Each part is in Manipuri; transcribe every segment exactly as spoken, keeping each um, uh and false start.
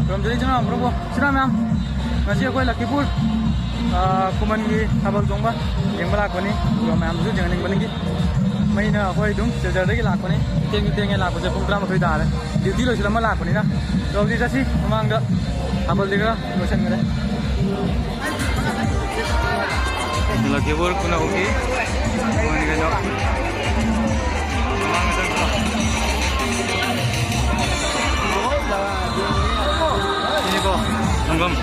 ꯈꯨꯔꯨꯝꯖꯔꯤ ꯏꯆꯤꯟ ꯏꯅꯥꯎ ꯃꯔꯨꯞꯄꯨ꯫ ꯏꯆꯤꯟ ꯏꯅꯥꯎ ꯃꯌꯥꯝ, ꯉꯁꯤ ꯑꯩꯈꯣꯏ ꯂꯛꯈꯤꯄꯨꯔ, ꯑ, ꯈꯨꯃꯟꯒꯤ ꯊꯥꯕꯜ ꯆꯣꯡꯕ ꯌꯦꯡꯕ ꯂꯥꯛꯄꯅꯤ꯫ ꯑꯗꯨꯒ ꯃꯌꯥꯝꯗꯨꯁꯨ ꯌꯦꯡꯍꯟꯅꯤꯡꯕꯗꯒꯤ ꯃꯩꯅ ꯑꯩꯈꯣꯏ ꯑꯗꯨꯝ ꯆꯦꯖꯔꯗꯒꯤ ꯂꯥꯛꯄꯅꯤ꯫ ꯊꯦꯡꯁꯨ ꯊꯦꯡꯉꯦ ꯂꯥꯛꯄꯁꯦ, ꯄꯨꯡ ꯇꯔꯥꯃꯥꯊꯣꯏ ꯇꯥꯔꯦ꯫ ꯗ꯭ꯌꯨꯇꯤ ꯂꯣꯏꯁꯤꯜꯂꯝꯃ ꯂꯥꯛꯄꯅꯤꯅ꯫ ꯑꯗꯣ ꯍꯧꯖꯤꯛ ꯆꯠꯁꯤ, ꯃꯃꯥꯡꯗ ꯊꯥꯕꯜꯗꯤ ꯈꯔ ꯂꯣꯏꯁꯤꯟꯈ꯭ꯔꯦ꯫ ꯂꯛꯈꯤꯄꯨꯔ ꯈꯨꯅꯧꯒꯤ ꯈꯨꯃꯟ ꯀꯩꯅꯣ꯫ ꯁꯤꯅꯤꯀꯣ, ꯁꯪꯒꯝ꯫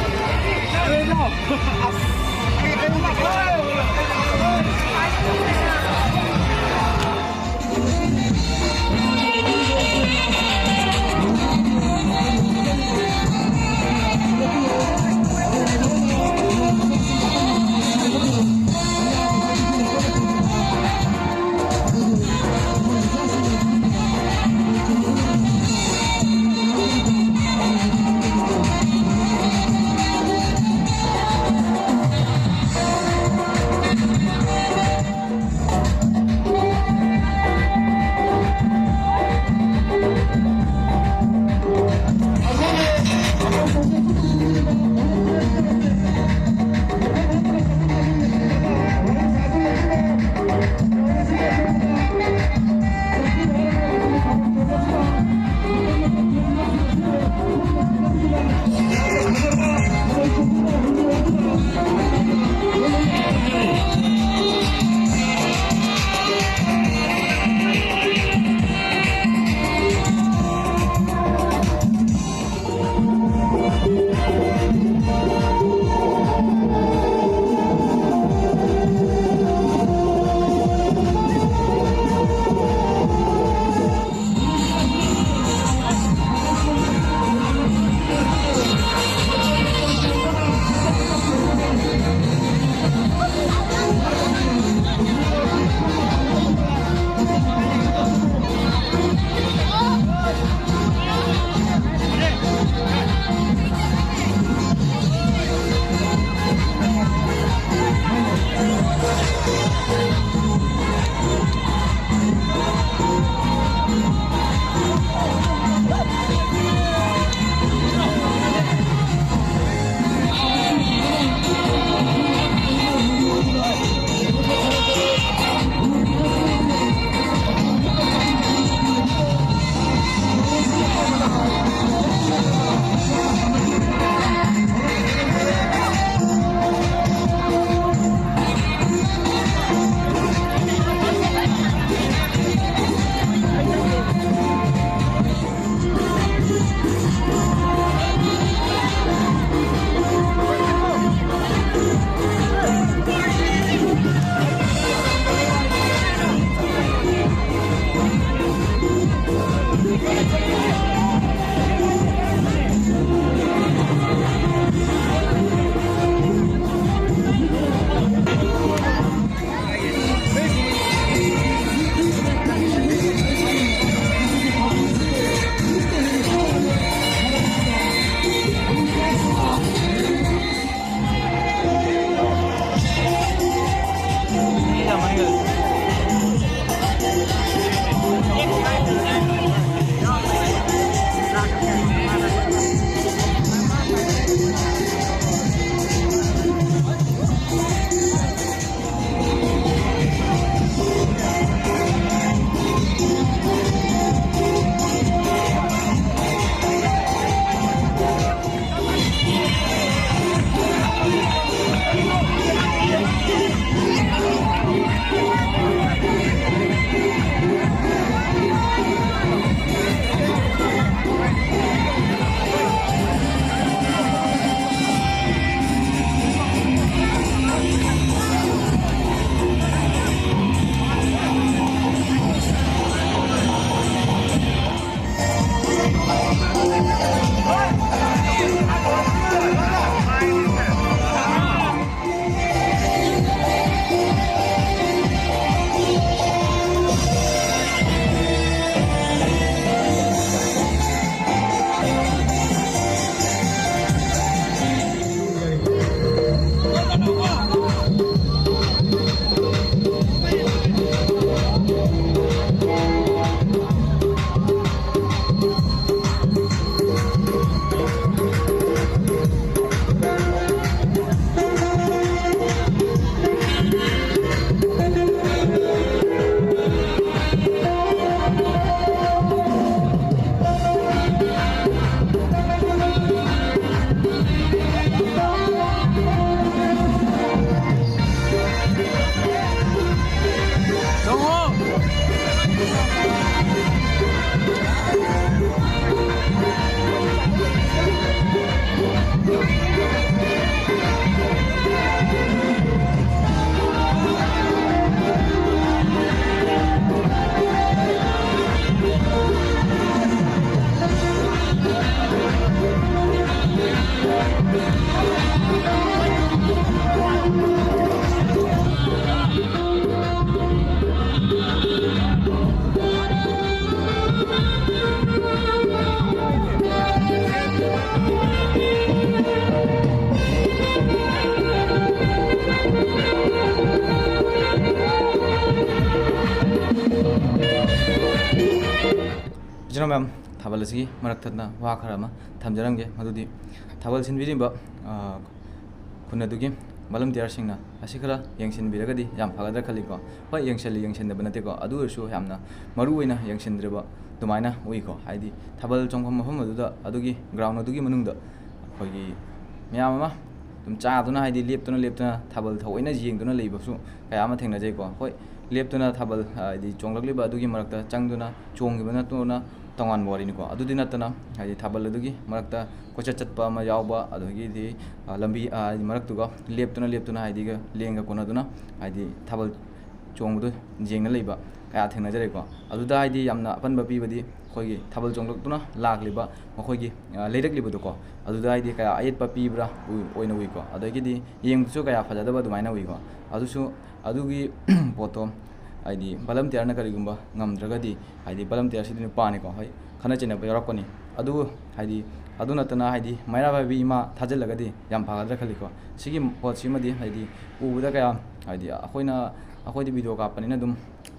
ꯏꯆꯤꯟ ꯏꯅꯥꯎ ꯃꯌꯥꯝ, ꯊꯥꯕꯜ ꯑꯁꯤꯒꯤ ꯃꯔꯛ ꯊꯠꯅ ꯋꯥ ꯈꯔ ꯑꯃ ꯊꯝꯖꯔꯝꯒꯦ꯫ ꯃꯗꯨꯗꯤ ꯊꯥꯕꯜ ꯁꯤꯟꯕꯤꯔꯤꯕ, ꯑ, ꯈꯨꯟ ꯑꯗꯨꯒꯤ ꯚꯣꯂꯨꯟꯇꯤꯌꯔꯁꯤꯡꯅ ꯑꯁꯤ ꯈꯔ ꯌꯦꯡꯁꯤꯟꯕꯤꯔꯒꯗꯤ ꯌꯥꯝ ꯐꯒꯗ꯭ꯔꯥ ꯈꯜꯂꯤꯀꯣ꯫ ꯍꯣꯏ, ꯌꯦꯡꯁꯤꯜꯂꯤ, ꯌꯦꯡꯁꯤꯟꯗꯕ ꯅꯠꯇꯦꯀꯣ, ꯑꯗꯨ ꯑꯣꯏꯔꯁꯨ ꯌꯥꯝꯅ ꯃꯔꯨ ꯑꯣꯏꯅ ꯌꯦꯡꯁꯤꯟꯗ꯭ꯔꯤꯕ ꯑꯗꯨꯃꯥꯏꯅ ꯎꯏꯀꯣ꯫ ꯍꯥꯏꯗꯤ ꯊꯥꯕꯜ ꯆꯣꯡꯐꯝ ꯃꯐꯝ ꯑꯗꯨꯗ, ꯑꯗꯨꯒꯤ ꯒ꯭ꯔꯥꯎꯟ ꯑꯗꯨꯒꯤ ꯃꯅꯨꯡꯗ ꯑꯩꯈꯣꯏꯒꯤ ꯃꯌꯥꯝ ꯑꯃ ꯑꯗꯨꯝ ꯆꯥꯗꯨꯅ, ꯍꯥꯏꯗꯤ ꯂꯦꯞꯇꯨꯅ ꯂꯦꯞꯇꯨꯅ ꯊꯥꯕꯜ ꯊꯑꯣꯏꯅ ꯌꯦꯡꯗꯨꯅ ꯂꯩꯕꯁꯨ ꯀꯌꯥ ꯑꯃ ꯊꯦꯡꯅꯖꯩꯀꯣ꯫ ꯍꯣꯏ, ꯂꯦꯞꯇꯨꯅ ꯊꯥꯕꯜ, ꯍꯥꯏꯗꯤ ꯆꯣꯡꯂꯛꯂꯤꯕ ꯑꯗꯨꯒꯤ ꯃꯔꯛꯇ ꯆꯪꯗꯨꯅ ꯆꯣꯡꯈꯤꯕ ꯅꯠꯇꯅ ꯇꯣꯉꯥꯟꯕ ꯋꯥꯔꯤꯅꯤꯀꯣ꯫ ꯑꯗꯨꯗꯤ ꯅꯠꯇꯅ, ꯍꯥꯏꯗꯤ ꯊꯥꯕꯜ ꯑꯗꯨꯒꯤ ꯃꯔꯛꯇ ꯀꯣꯏꯆꯠ ꯆꯠꯄ ꯑꯃ ꯌꯥꯎꯕ, ꯑꯗꯨꯗꯒꯤꯗꯤ, ꯑ, ꯂꯝꯕꯤ, ꯑ, ꯍꯥꯏꯗꯤ ꯃꯔꯛꯇꯨꯒ ꯂꯦꯞꯇꯨꯅ ꯂꯦꯞꯇꯨꯅ, ꯍꯥꯏꯗꯤ ꯂꯦꯡꯒ ꯀꯣꯟꯅꯗꯨꯅ, ꯍꯥꯏꯗꯤ ꯊꯥꯕꯜ ꯆꯣꯡꯕꯗꯣ ꯌꯦꯡꯅ ꯂꯩꯕ ꯀꯌꯥ ꯊꯦꯡꯅꯖꯔꯦꯀꯣ꯫ ꯑꯗꯨꯗ ꯍꯥꯏꯗꯤ ꯌꯥꯝꯅ ꯑꯄꯟꯕ ꯄꯤꯕꯗꯤ ꯑꯩꯈꯣꯏꯒꯤ ꯊꯥꯕꯜ ꯆꯣꯡꯂꯛꯇꯨꯅ ꯂꯥꯛꯂꯤꯕ ꯃꯈꯣꯏꯒꯤ, ꯑ, ꯂꯩꯔꯛꯂꯤꯕꯗꯣꯀꯣ, ꯑꯗꯨꯗ ꯍꯥꯏꯗꯤ ꯀꯌꯥ ꯑꯌꯦꯠꯄ ꯄꯤꯕ꯭ꯔꯥ ꯎ-, ꯑꯣꯏꯅ ꯎꯏꯀꯣ꯫ ꯑꯗꯒꯤꯗꯤ ꯌꯦꯡꯕꯗꯁꯨ ꯀꯌꯥ ꯐꯖꯗꯕ ꯑꯗꯨꯃꯥꯏꯅ ꯎꯏꯀꯣ꯫ ꯑꯗꯨꯁꯨ ꯑꯗꯨꯒꯤ ꯄꯣꯠꯇꯣ ꯍꯥꯏꯗꯤ ꯚꯣꯂꯨꯟꯇꯤꯌꯔꯅ ꯀꯔꯤꯒꯨꯝꯕ ꯉꯝꯗ꯭ꯔꯒꯗꯤ, ꯍꯥꯏꯗꯤ ꯚꯣꯂꯨꯟꯇꯤꯌꯔꯁꯤꯗꯤ ꯅꯨꯄꯥꯅꯤꯀꯣ, ꯍꯣꯏ, ꯈꯠꯅ ꯆꯩꯅꯕ ꯌꯥꯎꯔꯛꯀꯅꯤ꯫ ꯑꯗꯨꯕꯨ ꯍꯥꯏꯗꯤ ꯑꯗꯨ ꯅꯠꯇꯅ ꯍꯥꯏꯗꯤ ꯃꯩꯔꯥ ꯄꯥꯏꯕꯤ ꯏꯃꯥ ꯊꯥꯖꯤꯜꯂꯒꯗꯤ ꯌꯥꯝ ꯐꯒꯗ꯭ꯔꯥ ꯈꯜꯂꯤꯀꯣ꯫ ꯁꯤꯒꯤ ꯄꯣꯠꯁꯤꯃꯗꯤ ꯍꯥꯏꯗꯤ ꯎꯕꯗ ꯀꯌꯥ, ꯍꯥꯏꯗꯤ ꯑꯩꯈꯣꯏꯅ, ꯑꯩꯈꯣꯏꯗꯤ ꯚꯤꯗꯤꯑꯣ ꯀꯥꯞꯄꯅꯤꯅ ꯑꯗꯨꯝ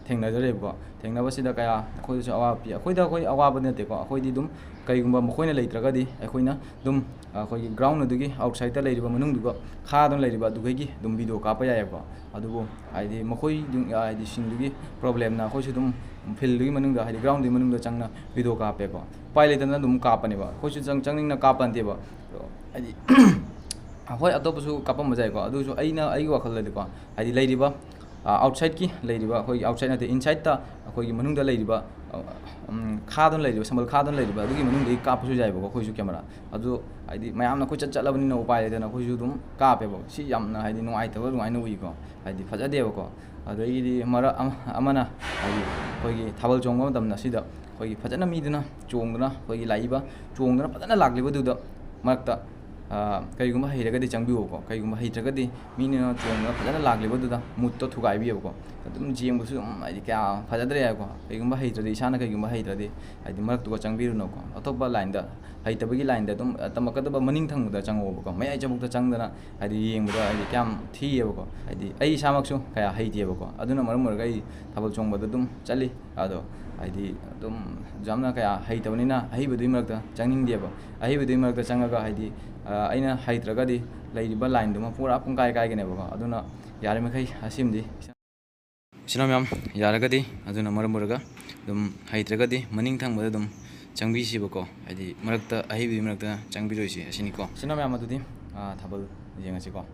ꯊꯦꯡꯅꯖꯔꯦꯕꯀꯣ꯫ ꯊꯦꯡꯅꯕꯁꯤꯗ ꯀꯌꯥ ꯑꯩꯈꯣꯏꯗꯁꯨ ꯑꯋꯥꯕ ꯄꯤ꯫ ꯑꯩꯈꯣꯏꯗ ꯑꯩꯈꯣꯏ ꯑꯋꯥꯕꯗꯤ ꯅꯠꯇꯦꯀꯣ, ꯑꯩꯈꯣꯏꯗꯤ ꯑꯗꯨꯝ ꯀꯩꯒꯨꯝꯕ ꯃꯈꯣꯏꯅ ꯂꯩꯇ꯭ꯔꯒꯗꯤ ꯑꯩꯈꯣꯏꯅ ꯑꯗꯨꯝ ꯑꯩꯈꯣꯏꯒꯤ ꯒ꯭ꯔꯥꯎꯟ ꯑꯗꯨꯒꯤ ꯑꯥꯎꯠꯁꯥꯏꯠꯇ ꯂꯩꯔꯤꯕ, ꯃꯅꯨꯡꯗꯨꯒ ꯈꯥꯗꯨꯅ ꯂꯩꯔꯤꯕ ꯑꯗꯨꯈꯩꯒꯤ ꯑꯗꯨꯝ ꯚꯤꯗꯤꯑꯣ ꯀꯥꯞꯄ ꯌꯥꯏꯑꯕꯀꯣ꯫ ꯑꯗꯨꯕꯨ ꯍꯥꯏꯗꯤ ꯃꯈꯣꯏꯗꯨ, ꯍꯥꯏꯗꯤ ꯁꯤꯡꯗꯨꯒꯤ ꯄ꯭ꯔꯣꯕ꯭ꯂꯦꯝꯅ ꯑꯩꯈꯣꯏꯁꯨ ꯑꯗꯨꯝ ꯐꯤꯜꯗꯨꯒꯤ ꯃꯅꯨꯡꯗ, ꯍꯥꯏꯗꯤ ꯒ꯭ꯔꯥꯎꯟꯗꯨꯒꯤ ꯃꯅꯨꯡꯗ ꯆꯪꯅ ꯚꯤꯗꯤꯑꯣ ꯀꯥꯞꯄꯦꯀꯣ꯫ ꯎꯄꯥꯏ ꯂꯩꯇꯗꯅ ꯑꯗꯨꯝ ꯀꯥꯞꯄꯅꯦꯕ꯫ ꯑꯩꯈꯣꯏꯁꯨ ꯆꯪ-, ꯆꯪꯅꯤꯡꯅ ꯀꯥꯞꯄ ꯅꯠꯇꯦꯕ꯫ ꯑꯗꯣ ꯍꯥꯏꯗꯤ ꯍꯣꯏ, ꯑꯇꯣꯞꯄꯁꯨ ꯀꯥꯞꯄꯝꯕꯁꯨ ꯌꯥꯏꯀꯣ꯫ ꯑꯗꯨꯁꯨ ꯑꯩꯅ, ꯑꯩꯒꯤ ꯋꯥꯈꯜꯗꯗꯤꯀꯣ, ꯍꯥꯏꯗꯤ ꯂꯩꯔꯤꯕ, ꯑ, ꯑꯥꯎꯠꯁꯥꯏꯠꯀꯤ ꯂꯩꯔꯤꯕ, ꯑꯩꯈꯣꯏꯒꯤ ꯑꯥꯎꯠꯁꯥꯏꯠ ꯅꯠꯇꯦ, ꯏꯟꯁꯥꯏꯠꯇ ꯑꯩꯈꯣꯏꯒꯤ ꯃꯅꯨꯡꯗ ꯂꯩꯔꯤꯕ, ꯑ, ꯎꯝ, ꯈꯥꯗꯨꯅ ꯂꯩꯔꯤꯕ, ꯁꯝꯕꯜ ꯈꯥꯗꯨꯅ ꯂꯩꯔꯤꯕ ꯑꯗꯨꯒꯤ ꯃꯅꯨꯡꯗꯒꯤ ꯀꯥꯞꯄꯁꯨ ꯌꯥꯏꯕꯀꯣ ꯑꯩꯈꯣꯏꯁꯨ ꯀꯦꯃꯦꯔꯥ꯫ ꯑꯗꯨ ꯍꯥꯏꯗꯤ ꯃꯌꯥꯝꯅ ꯀꯣꯏꯆꯠ ꯆꯠꯂꯕꯅꯤꯅ ꯎꯄꯥꯏ ꯂꯩꯇꯅ ꯑꯩꯈꯣꯏꯁꯨ ꯑꯗꯨꯝ ꯀꯥꯞꯄꯦꯕ꯫ ꯁꯤ ꯌꯥꯝꯅ ꯍꯥꯏꯗꯤ ꯅꯨꯡꯉꯥꯏꯇꯕ ꯑꯗꯨꯃꯥꯏꯅ ꯎꯏꯀꯣ, ꯍꯥꯏꯗꯤ ꯐꯖꯗꯦꯕꯀꯣ꯫ ꯑꯗꯒꯤꯗꯤ ꯃꯔꯛ ꯑꯃ, ꯑꯃꯅ ꯍꯥꯏꯗꯤ ꯑꯩꯈꯣꯏꯒꯤ ꯊꯥꯕꯜ ꯆꯣꯡꯕ ꯃꯇꯝꯗ ꯁꯤꯗ ꯑꯩꯈꯣꯏꯒꯤ ꯐꯖꯅ ꯃꯤꯗꯨꯅ ꯆꯣꯡꯗꯨꯅ, ꯑꯩꯈꯣꯏꯒꯤ ꯂꯥꯛꯏꯕ ꯆꯣꯡꯗꯨꯅ ꯐꯖꯅ ꯂꯥꯛꯂꯤꯕꯗꯨꯗ ꯃꯔꯛꯇ, ꯑ, ꯀꯔꯤꯒꯨꯝꯕ ꯍꯩꯔꯒꯗꯤ ꯆꯪꯕꯤꯌꯣꯀꯣ꯫ ꯀꯔꯤꯒꯨꯝꯕ ꯍꯩꯇ꯭ꯔꯒꯗꯤ ꯃꯤꯅ ꯆꯣꯡꯗꯨꯅ ꯐꯖꯅ ꯂꯥꯛꯂꯤꯕꯗꯨꯗ ꯃꯨꯠꯇꯣ ꯊꯨꯒꯥꯏꯕꯤꯌꯦꯕꯀꯣ꯫ ꯑꯗꯨꯝ ꯌꯦꯡꯕꯁꯨ ꯑꯗꯨꯝ ꯍꯥꯏꯗꯤ ꯀꯌꯥ ꯐꯖꯗ꯭ꯔꯦ ꯍꯥꯏꯀꯣ꯫ ꯀꯔꯤꯒꯨꯝꯕ ꯍꯩꯇ꯭ꯔꯗꯤ, ꯏꯁꯥꯅ ꯀꯔꯤꯒꯨꯝꯕ ꯍꯩꯇ꯭ꯔꯗꯤ ꯍꯥꯏꯗꯤ ꯃꯔꯛꯇꯨꯒ ꯆꯪꯕꯤꯔꯨꯅꯨꯀꯣ꯫ ꯑꯇꯣꯞꯄ ꯂꯥꯏꯟꯗ, ꯍꯩꯇꯕꯒꯤ ꯂꯥꯏꯟꯗ ꯑꯗꯨꯝ, ꯑ, ꯇꯝꯃꯛꯀꯗꯕ ꯃꯅꯤꯡ ꯊꯪꯕꯗ ꯆꯪꯉꯛꯑꯣꯕꯀꯣ꯫ ꯃꯌꯥꯏ ꯆꯕꯨꯛꯇ ꯆꯪꯗꯅ ꯍꯥꯏꯗꯤ ꯌꯦꯡꯕꯗ ꯍꯥꯏꯗꯤ ꯀꯌꯥꯝ ꯊꯤꯌꯦꯕꯀꯣ꯫ ꯍꯥꯏꯗꯤ ꯑꯩ ꯏꯁꯥꯃꯛꯁꯨ ꯀꯌꯥ ꯍꯩꯇꯦꯕꯀꯣ꯫ ꯑꯗꯨꯅ ꯃꯔꯝ ꯑꯣꯏꯔꯒ ꯑꯩ ꯊꯥꯕꯜ ꯆꯣꯡꯕꯗ ꯑꯗꯨꯝ ꯆꯠꯂꯤ꯫ ꯑꯗꯣ ꯍꯥꯏꯗꯤ ꯑꯗꯨꯝ ꯌꯥꯝꯅ ꯀꯌꯥ ꯍꯩꯇꯕꯅꯤꯅ ꯑꯍꯩꯕꯗꯨꯒꯤ ꯃꯔꯛꯇ ꯆꯪꯅꯤꯡꯗꯦꯕ꯫ ꯑꯍꯩꯕꯗꯨꯒꯤ ꯃꯔꯛꯇ ꯆꯪꯉꯒ ꯍꯥꯏꯗꯤ, ꯑ, ꯑꯩꯅ ꯍꯩꯇ꯭ꯔꯒꯗꯤ ꯂꯩꯔꯤꯕ ꯂꯥꯏꯟꯗꯨꯃ ꯄꯨꯔꯥ ꯄꯨꯡꯀꯥꯏ ꯀꯥꯏꯒꯅꯦꯕꯀꯣ꯫ ꯑꯗꯨꯅ ꯌꯥꯔꯤꯃꯈꯩ ꯑꯁꯤꯃꯗꯤ ꯏꯆꯤꯟ ꯏꯅꯥꯎ ꯃꯌꯥꯝ ꯌꯥꯔꯒꯗꯤ, ꯑꯗꯨꯅ ꯃꯔꯝ ꯑꯣꯏꯔꯒ ꯑꯗꯨꯝ ꯍꯩꯇ꯭ꯔꯒꯗꯤ ꯃꯅꯤꯡ ꯊꯪꯕꯗ ꯑꯗꯨꯝ ꯆꯪꯕꯤꯁꯤꯕꯀꯣ, ꯍꯥꯏꯗꯤ ꯃꯔꯛꯇ, ꯑꯍꯩꯕꯒꯤ ꯃꯔꯛꯇ ꯆꯪꯕꯤꯔꯣꯏꯁꯤ ꯑꯁꯤꯅꯤꯀꯣ꯫ ꯏꯆꯤꯟ ꯏꯅꯥꯎ ꯃꯌꯥꯝ, ꯑꯗꯨꯗꯤ, ꯑ, ꯊꯥꯕꯜ ꯌꯦꯡꯉꯁꯤꯀꯣ꯫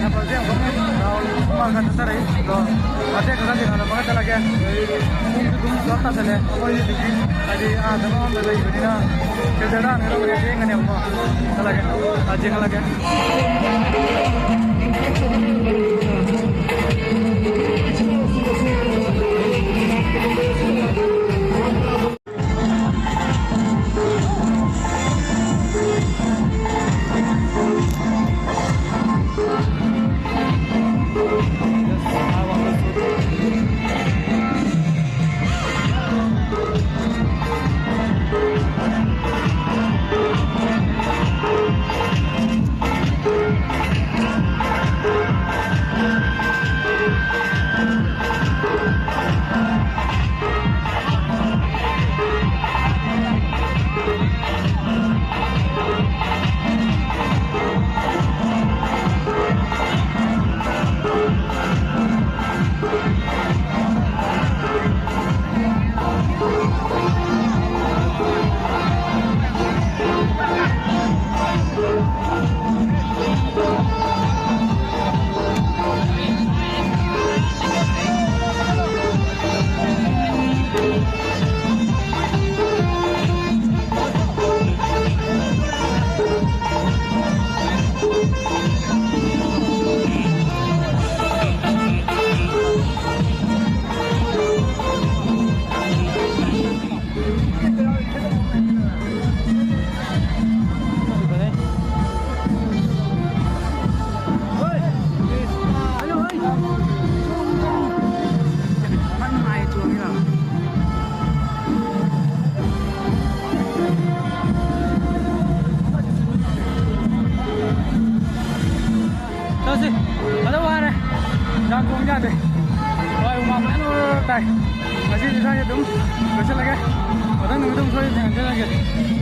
ꯊꯥꯕꯜꯁꯦ ꯌꯥꯝ ꯀꯟꯅ ꯔꯥꯎꯟ ꯑꯃ ꯈꯔ ꯆꯠꯆꯔꯛꯏ꯫ ꯑꯗꯣ ꯃꯇꯦꯛ ꯈꯔ ꯁꯥꯟꯅꯔꯝꯃꯒ ꯆꯠꯂꯒꯦ꯫ ꯄꯨꯡꯁꯨ ꯑꯗꯨꯝ ꯆꯞ ꯇꯥꯁꯜꯂꯦ꯫ ꯑꯩꯈꯣꯏ ꯍꯧꯖꯤꯛꯇꯤ ꯍꯥꯏꯗꯤ ꯑꯥꯗ ꯃꯐꯝꯗ ꯂꯩꯕꯅꯤꯅ ꯁꯦꯟꯇꯔꯗ ꯍꯥꯟꯅ ꯂꯧꯔꯒ ꯊꯦꯡꯒꯅꯦꯕꯀꯣ꯫ ꯆꯠꯂꯒꯦ꯫ ꯑꯥ, ꯆꯦꯟꯈꯠꯂꯒꯦ꯫ ꯆꯠꯁꯤ꯫ ꯐꯖ ꯋꯥꯔꯦ꯫ ꯌꯥꯝ ꯊꯣꯡ ꯌꯥꯗꯦ꯫ ꯍꯣꯏ, ꯍꯨꯃꯥꯡ ꯐꯖꯅ ꯑꯣꯔꯣ ꯑꯣꯔꯣ ꯇꯥꯏ꯫ ꯉꯁꯤꯗꯤ ꯁ꯭ꯋꯥꯏꯗ ꯑꯗꯨꯝ ꯂꯣꯏꯁꯤꯜꯂꯒꯦ꯫ ꯃꯊꯪ ꯅꯨꯃꯤꯠ ꯑꯗꯨꯝ ꯁꯣꯏꯗꯅ ꯊꯦꯡꯅꯖꯔꯒꯦ꯫